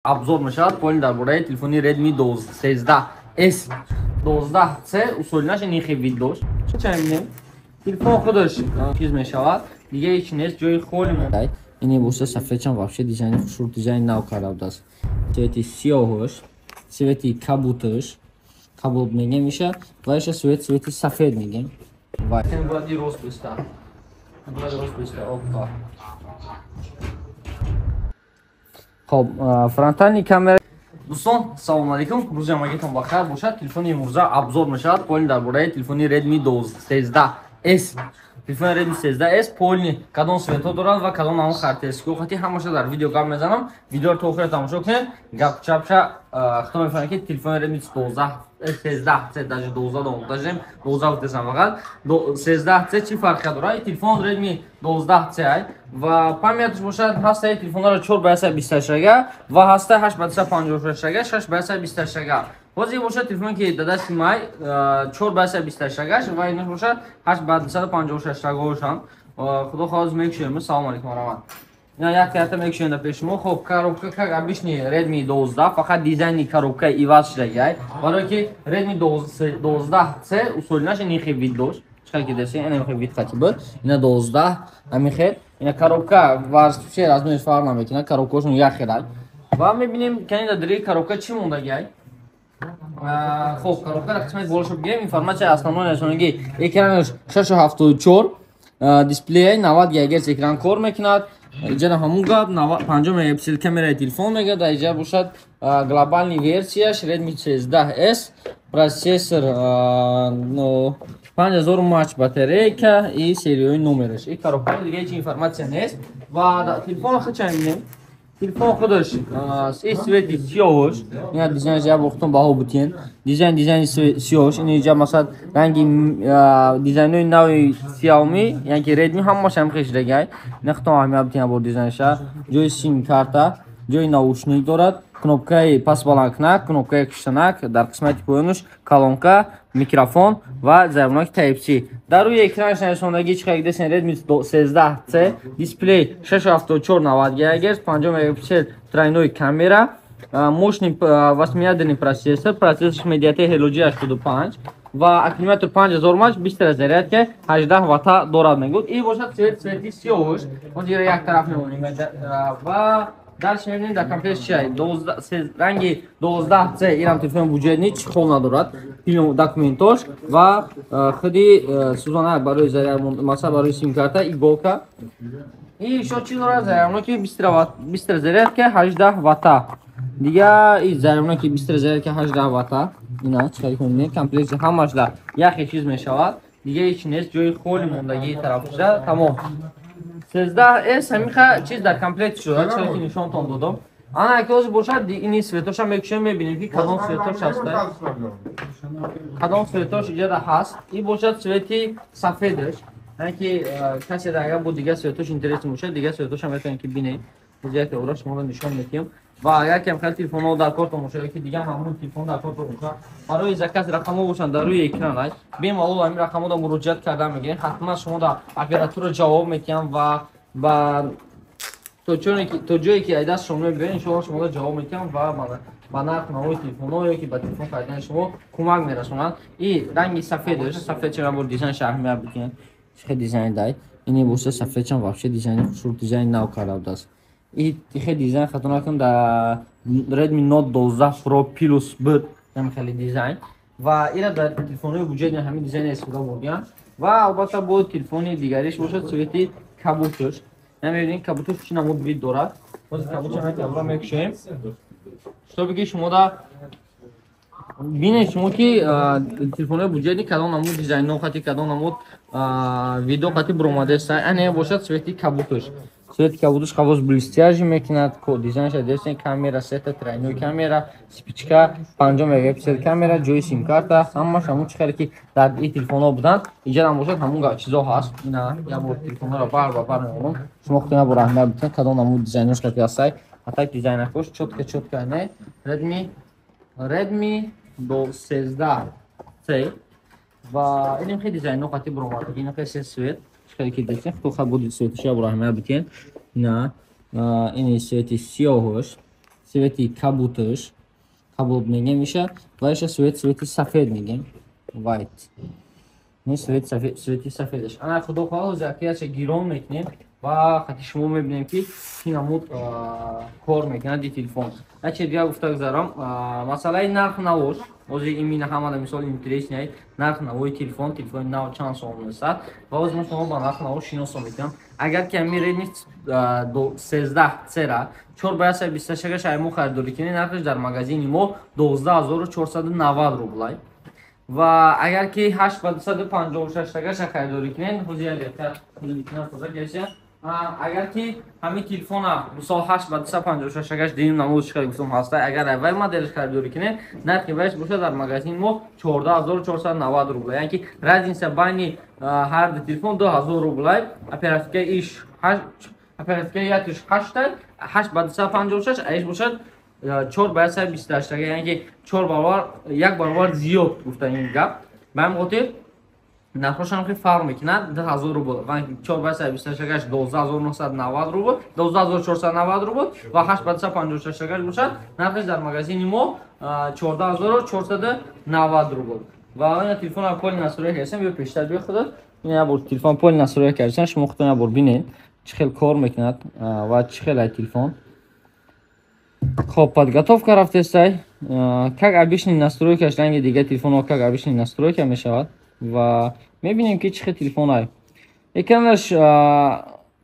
Обзор мешавад полный дар бораи телефони Redmi 13S 12C. Усолинаш ин вид дошт. Чӣ мебинем? Телефон худаш чиз мешавад, дига ҳеч нест, ҷои холи монда. Ини боша сафедчам, вообще дизайни хушрӯ, дизайни нав карда будааст. Цвети сиёҳаш, цвети кабуташ, кабут мегем иша, ва иша цвет, цвети сафед мегем. Ва бояд рост биста. Бояд рост биста. Опа. Хоб, фронтальный камера. Дӯстон, салому алейкум. Рӯзи ҳамагитон ба хайр бошад. Телефони имрӯза обзор мешавад полный дар бораи телефони Redmi 13S. Телефони Redmi 13S полный кадом цветҳо дорад ва кадом намуд характеристикаҳо хати ҳамаша дар видео гап мезанам. Видеоро то охира тамошо кунед. Гап чапша хато мефаҳмед, ки телефони Redmi 12 13C, даже 12 дом дажем, 12 гуфтесам, фақат 13C чӣ фарқия дорад? Ин телефон Redmi 12C ай ва памяташ бошад, ҳастаи телефонҳоро 4 ба 128 ва ҳастаи 8 ба 256, 6 ба 128. Ҳозир бошад телефоне, ки дар дасти май, 4 ба 128 ва инаш бошад 8 ба 256 бошанд. Худо хоҳад, мекушем. Салому алейкум, раҳмат. Ина як карта мекушем дар пеши мо. Хоб, коробка как обычный Redmi 12, фақат дизайни коробка иваз шудагиай. Барое ки Redmi 12C усолинаш ин хел вид дошт. Чӣ ки десен, ина хел вид хати буд. Ина 12 ҳамин хел. Ина коробка вообще размериш фарқ намекунад, коробкаҳошон як хелай. Ва мебинем, кани дар дили коробка чӣ мондагиай. Хоб, коробка дар қисмати болошо бигирем, информация основной расонаги: экранаш 6.74, дисплей 90 ГГц экран кор мекунад. Иҷа ҳамун гап, 50 мегапиксел камераи телефон мега. Дар иҷа бошад глобальный версияш Redmi 13S, процессор 5000 мАч батарейка и серияи номераш. И коробка, дига ҳеҷ информация нест. Ва телефон худша мебинем. Телефон худаш и цвети сиёҳш, ина дизайнш як бохтон баҳо бутен. Дизайн, дизайни сиёҳш. Ин иҷа масалан ранги дизайнои нави Xiaomi, яъне ки Redmi ҳамааш ҳам хешидагай. Ина худтон аҳамият бутен бо дизайнша. Ҷои сим карта, ҷои наушник дорад, кнопкаи пасбаландкунак, кнопкаи киштанак, дар қисмати поёнаш колонка, микрофон ва зарбноки Type-C. Дар рӯи экранаш нависондагӣ чӣ қадр десен: Redmi 13C, дисплей 6.74, 90 ГГц, 50 мегапиксел тройной камера, мощный восьмиядерный процессор, процессор MediaTek Helio G85 ва аккумулятор 5000 мАч, быстрая зарядка 18 ватта дорад мегӯд. И бошад цвет, цвети сиёҳш. Ҳозир як тараф мемонем ва дальше мебинем, дар комплект чия. Ранги 12C, инам телефони бюджетный, чехол надорад, документош ва худи сӯзанак барои заряд, масалан барои сим-карта, иголка. И ещё чӣ дорад? Зарядноки быстрая зарядка 18 ватта. Дига и зарядноки быстрая зарядка 18 ватта. Ина чӣ қадр мебинед, комплекти ҳамаш дар як чиз мешавад, дига ҳеч нест, ҷои холи мондагии тарафша тамом. 13S ҳамиха чиз дар комплект шуда, чизе ки нишонтон додам. Ана ки ҳозир бошад, ини цветоша мекушем, мебинем, ки кадом цветош ҳаста, кадом цветош иҷада ҳаст. И бошад цвети сафедаш. Яъне ки касе агар бо дигар цветош интерес бошад, дигар цветоша метавонед ки бинед. Яке ора шуморо нишон медиҳем. Ва агар кам хел телефонҳо дар кортон бошад, ки дигар ҳамун телефон дар кортон бошад, барои заказ рақамҳо бошанд дар рӯи экран ай. Бемалол ҳамин рақамҳоро муроҷиат карда мегирем. Ҳатман шумо дар оператора ҷавоб медиҳам ва ба то ҷое ки ай даст шумо мебиёед, иншоалло шуморо ҷавоб медиҳам ва ба нарх навои телефонҳо ё ки ба телефон харидани шумо кӯмак мерасонанд. И ранги сафедаш, сафед чара бор дизайнша аҳамият бикунед, чӣ хел дизайн дай. Ини боша сафедчам, вообще дизайни хушрӯ, дизайни нав карда будааст. И хел дизайн, хато накунам, дар Redmi Note 12 Pro Plus буд ҳамин хеле дизайн. Ва ира дар телефонҳои бюджетный ҳамин дизайн истифода бурдиянд. Ва албатта бо телефони дигариш бошад цвети кабуташ. Мебинед, кабуташ чӣ намуд вид дорад. Ҳозир кабутша мекабра мекушем, чтобы ки шумо да бинед, шумо ки телефонҳои бюджетный кадом намуд дизайнҳо хати, кадом намуд видео хати буромадеста. Ане бошад цвети кабуташ. Цвети кабуташ хавоз блестящий мекунад, дизайнша дестен. Камера сета, тройной камера, спичка, 50 мегапиксел камера, ҷои сим-карта, ҳамаш ҳамун чӣ хеле ки дар ин телефонҳо буданд, иҷарам бошад ҳамун чизо ҳаст. Ина як бор телефонҳоро бар ба бар мемонам, шумо худтон як бор аҳамият битед, кадом намуд дизайнош хати ҳастай. А так дизайнакош чётко, чётко. Не Redmi 13C ва инем хеле дизайно хати буромад. Ина хеле се цвет, чӣ ки дестен, худо хаб буди цветиша бор аҳамият битен. Ина ини цвети сиёҳш, Цвети кабуташ, кабут мегем иша, ва иша цвети сафед мегем. White. Не цвет сафед, цвети сафедаш. Ана, худо хоҳад, ҳозир акияча гирон мекунем ва хати шумо мебинем, ки ки намуд кор мекунад ди телефон. Яче дигар гуфта гузарам, масъалаи нарх навош. Ҳозир имина ҳамада мисол интересный нарх навои телефон, телефони нав чанд сом месад, ва ҳозир мо шумо ба нарх наво шиносо мекунам. Агар ки ҳами Redmi 13 C-ра 4 ба 128 ай мо харидорӣ кунед, нархаш дар магазини мо 12 490 рублай. Ва агар ки 8 ба 256 тагаша харидорӣ кунед, ҳозир як дақиқа тоза геша. Агар ки ҳамин телефона, мисол, 8 ба 256 агаш диним намуд чӣ гуфтам ҳаста, агар вай моделш харидорӣ кунед, нархи вайш бошад дар магазин мо 14 490 рубла. Яъне ки разница байни ҳар ду телефон 2000 рублай. Оперативка иш, оперативка якиш 8, 8 ба 256, аиш бошад 4 ба 128, яъне ки 4 баробар, як баробар зиёд гуфта ин гап. Ба ҳамин хотир нархошам хеле фарқ мекунад: 2000 рубл, 4 ба 128 12 990 рубл, 12 490 рубл, ва 8 ба 256 бошад, нархаш дар магазини мо 14 490 рубл. Ва ина телефона полный настройка кардем. Биё пештар, биё худат. Ина як бор телефон полный настройка кардем, шумо худтон як бор бинед, чӣ хел кор мекунад ва чӣ хел ай телефон. Хоб, подготовка рафтестай, как обычный настройкаш, ранги дига телефонҳо, как обычный настройка мешавад. Ва мебинем, ки чӣ хел телефон ай. Экранаш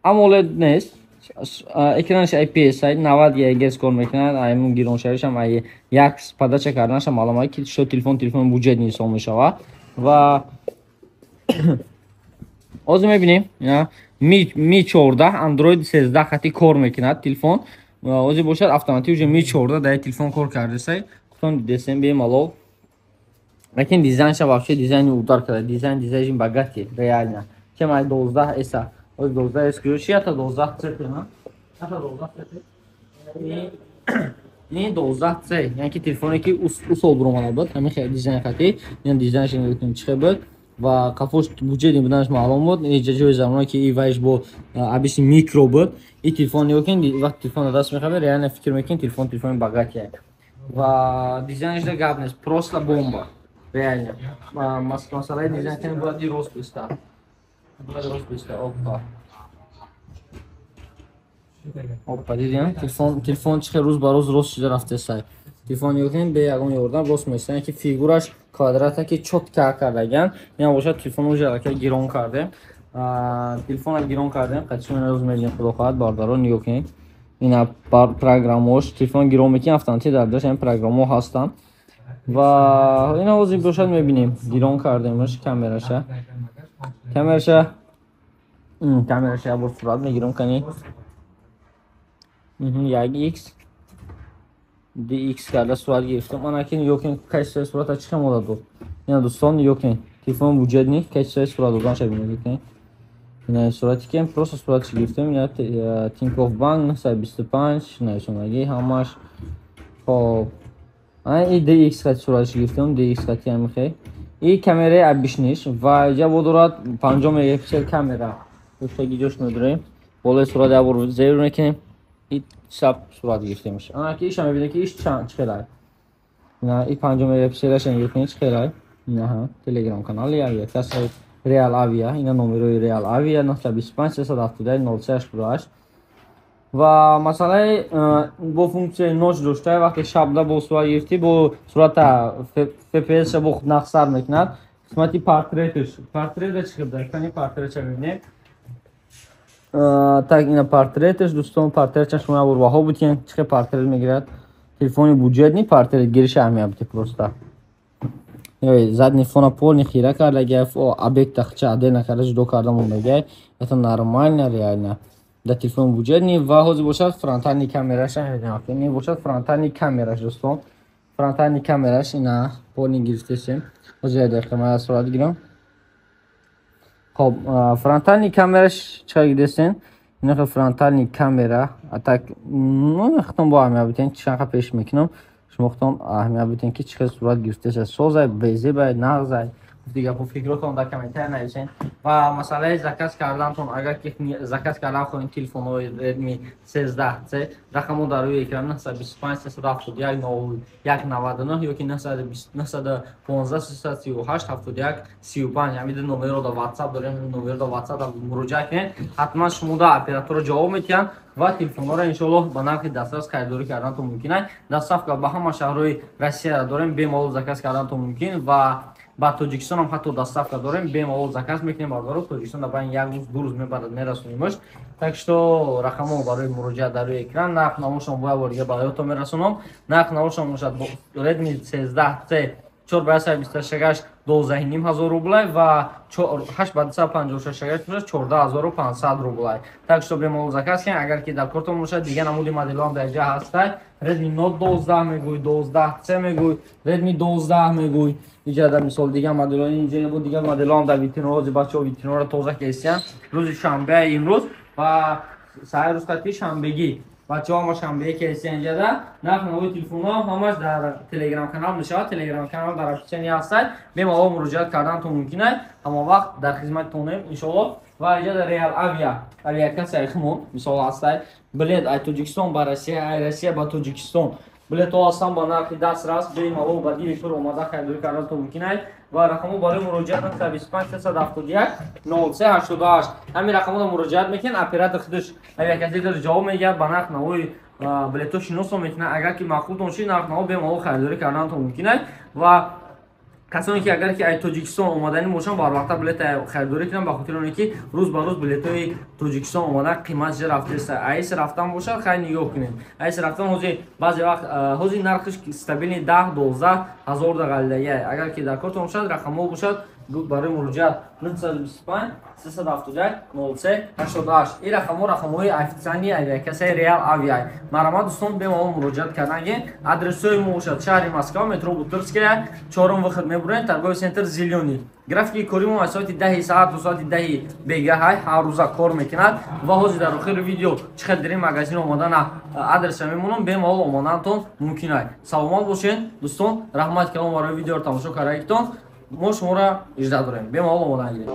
AMOLED нест, экранаш IPS ай, 90 Гц кор мекунад. Аймун гироншавишам ай як подача карданашам маълум ай, ки шо телефон телефони бюджетный ҳисоб мешавад. Ва ҳозир мебинем, Mi 14 Android 13 хати кор мекунад телефон. Ҳозир бошад, автоматик уже Mi 14 дар телефон кор кардасай, худтон дидесем, бемалол. Лекин дизайнша вообще дизайни удар карда, дизайн, дизайни богатый реально, чем ай 12 S. Ҳозир 12 S кӯ чи ята 12 C на ята 12 C, ин 12 C, яъне ки телефоне, ки усол буромада буд, ҳамин хел дизайн хати. Ин дизайнш чӣ хел буд ва қафош бюджетный буданаш маълум буд. Инҷа ҷои замоне, ки и вайш бо обычный микро буд. И телефон нигоҳ кунед, вақти телефонро даст мехабед, реально фикр мекунед, телефон телефони богатый ва дизайнашда гап нест, просто бомба реально. Масъалаи дизайн кани бояд и рост биста, бояд рост биста. Опа, опа, дидем, телефон, телефон чӣ хел рӯз ба рӯз рост шуда рафтесай. Телефон нигоҳ кунед, бе ягон ёрдам рост меиста, ки фигураш квадрата, ки чётко кардаган. Ина бошад, телефон уже аллакай гирон кардем, телефона гирон кардем, қатишон рӯз мебинем, худо хоҳад. Бародаро, нигоҳ кунед, ина программаош. Телефон гирон мекунем, автоматик дар даш ҳамин программаҳо ҳастанд. Ва ина ҳозир бошад, мебинем, гирон кардемаш. Камераша, камераша, камераша як бор сурат мегирам. Кани, як икс dx карда сурат гирифтам. Ана ки нигоҳ кунед, качествои сурата чӣ хел мода дод. Ина, дӯстон, нигоҳ кунед, телефон бюджетный, качествои сурат доданша нигоҳ кунед. Ина сурати ки просто суратш гирифтем, ина Тинькофф банк 925 нависондагӣ ҳамаш. Хоб, ана и dx хати суратш гирифтем, dx хати ҳамихе. И камераи обычныйш ва иҷа бо дорад 50 мегапиксел камера. Гуфтаги ҷош медорем, болои сурат як бор зер мекунем, и саб сурат гирифтемш. Ана ки иша мебинем, ки иш чӣ хелай. Ина и 50 мегапикселаша нигоҳ кунед, чӣ хелай. Инаҳа телеграм канали авиа касаи Реал Авиа, ина номерои Реал Авиа 925 371 0388. Ва масъалаи бо функсияи ночь дошта, вақте шабда бо сурат гирифтӣ, бо сурата FPS бо нақсар мекунад. Қисмати портретш, портрета чӣ хел кани, портретша мебинем. Так, ина портретш, дӯстон, портретша шумо як бор баҳо бутен, чӣ хел портрет мегирад. Телефони бюджетный, портрет гириша аҳамият бите просто. Задний фона полный хира кардаги, объекта хча отдельно карда, ҷудо карда мондаги. Это нормально реально дар телефони бюджетный. Ва ҳозир бошад, фронтальный камераша не бошад, фронтальный камераш, дӯстон, фронтальный камераш ина полный гирифтесем. Ҳозир як дақиқа, ман сурат гирам. Хоб, фронтальный камераш чӣ гирифтесен? Инаха фронтальный камера. А так худтон бо аҳамият битен, чанд пеш мекунам, шумо худтон аҳамият битен, ки чӣ хел сурат гирифтеса, созай, безебай, нағзай. Дига фикротон дар комментария нависен. Ва масъалаи заказ кардантон, агар ки заказ кардан хоҳем телефонҳои Redmi 13C, рақамо дар рӯи экран: 925 371 01 99 ёки 915 338 71 35. Ҳамин ду номерро дар WhatsApp дорем. Номерро дар WhatsApp муроҷиат кунед, ҳатман шумо да операторро ҷавоб медиҳанд ва телефонҳоро иншоаллоҳ ба нархи дастрас харидорӣ карданатон мумкин аст. Доставка ба ҳама шаҳрҳои Россия дорем, бемалол заказ карданатон мумкин ва ба Тоҷикистон ҳам ҳатто доставка дорем, бемалол заказ мекунем. Бародаро, Тоҷикистон дар байни як рӯз, 2 рӯз мебарад, мерасонимаш. Так что рақамҳо барои муроҷиат дар рӯи экран. Нарх навошон бо як бор дига ба ёдтон мерасонам. Нарх навошон бошад: Redmi 13C 4 ба 128 12,5 ҳазор рублай ва 8 ба 256 бошад 14,500 рублай. Так что бемалол заказ кунед, агар ки дар кортон бошад. Дига намуди моделҳо ҳам дар инҷа ҳастай: Redmi Note 12 мегӯй, 12C мегӯй, Redmi 12 мегӯй. Иҷа дар мисол дига моделҳо инҷа бо дига моделҳо ҳам дар витринаҳо. Ҳозир бачаҳо витринаҳоро тоза кесиянд. Рӯзи шанбе имрӯз ва саҳари рӯзқати шанбегӣ бачаҳо ҳама шанбе кесиян инҷада. Нарх навои телефонҳо ҳамаш дар телеграм канал мешавад. Телеграм канал дар описание ҳастад, бемалол муроҷиат карданатон мумкин аст. Ҳама вақт дар хизматитонем, иншоаллоҳ. Ва инҷа дар Реал Авиа, авиакассаи хумон мисол ҳастай. Билет ай Тоҷикистон ба Россия, ай Россия ба Тоҷикистон билетҳо ҳастан ба нархи дастрас, бемалол ба дили пур омада харидорӣ карданатон мумкин аст. Ва рақамҳо барои муроҷиат 925 371 03 88. Ҳамин рақамҳоро муроҷиат мекунед, оператор худаш авиакассаи ҷавоб медиҳад, ба нарх навои билетҳо шиносо мекунад. Агар ки маъқултон шид, нарх наво бемалол харидорӣ карданатон мумкин аст. Ва касоне ки агар ки ай Тоҷикистон омаданӣ бошанд, барвақта билет харидорӣ кунанд, ба хотири оне ки рӯз ба рӯз билетҳои Тоҷикистон омадан қиматша рафтеста. Айси рафтан бошад, хайр, нигоҳ кунед, айси рафтан ҳозир баъзе вақт ҳозир нархиш стабильный 10-12 ҳазор дағалидагия. Агар ки дар кортон бошад, рақамҳо бошад барои муроҷиат: 925 371 03 88. Ин рақамҳо рақамҳои официальный авиакассаи Реал Авиа. Марҳамат, дӯстон, бемалол муроҷиат карданге. Адресҳои мо бошад: шаҳри Москва, метро Бутырская, чорум выход мебурем, торговый центр «Зелёный». Графики кори мо аз соати 10-и саат то соати 10-и бегаҳай ҳар рӯза кор мекунад. Ва ҳозир дар охири видео чӣ хел дерин магазин омадана адреса мемонам, бемалол омаданатон мумкин аст. Саломат бошед, дӯстон, раҳмат калом барои видеоро тамошо кардагитон. Мо шуморо ижда дорем, бемалол омодан гиред.